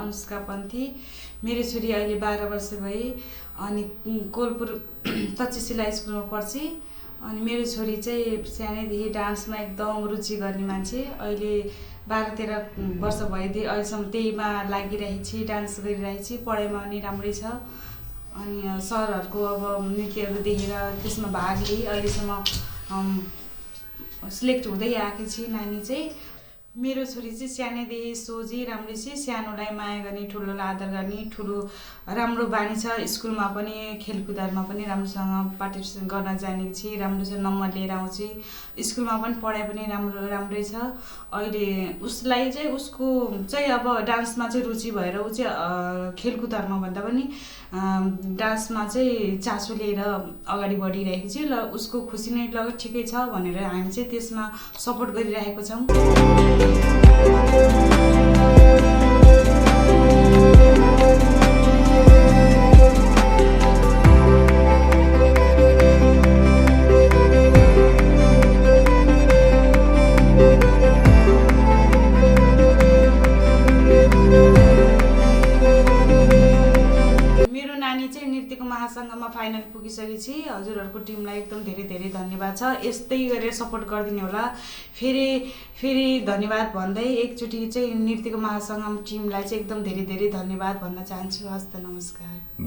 अनुष्का पन्थी। मेरो छोरी अहिले 12 वर्ष भए अनि कोलपुर तक्षशिला स्कुलमा पढ्छ। अनि मेरो छोरी चाहिँ सानैदेखि डान्समा एकदम रुचि गर्ने मान्छे। अहिले 12-13 वर्ष भएदेखि अहिलेसम्म त्यहीमा लागिरहेको छ, डान्स गरिरहेको छ। पढाइमा पनि राम्रै छ। अनि सरहरूको अब नृत्यहरू देखेर त्यसमा भाग लिई अहिलेसम्म सिलेक्ट हुँदै आएको छ नानी चाहिँ। मेरो छोरी चाहिँ सानैदेखि सोझी राम्रै छ। सानोलाई माया गर्ने, ठुलोलाई आदर गर्ने, ठुलो राम्रो बानी छ। स्कुलमा पनि खेलकुदमा पनि राम्रोसँग पार्टिसिपेट गर्न जानेको छ, राम्रो छ, नम्बर लिएर आउँछ। स्कुलमा पनि पढाइ पनि राम्रै छ। अहिले उसलाई चाहिँ उसको चाहिँ अब डान्समा चाहिँ रुचि भएर ऊ चाहिँ खेलकुदमा भन्दा पनि डान्समा चाहिँ चासो लिएर अगाडि बढिरहेको छ। ल उसको खुसी नै ल ठिकै छ भनेर हामी चाहिँ त्यसमा सपोर्ट गरिरहेको छौँ। मेरो नानी चाहिँ नृत्यको महासङ्घमा फाइनल पुगिसकेको छ। हजुरहरूको टिमलाई एकदम धेरै धन्यवाद छ। यस्तै गरेर सपोर्ट गरिदिनु होला। फेरि धन्यवाद भन्दै एकचोटि चाहिँ नृत्यको महासङ्घ टिमलाई चाहिँ एकदम धेरै धन्यवाद भन्न चाहन्छु। हस्त नमस्कार।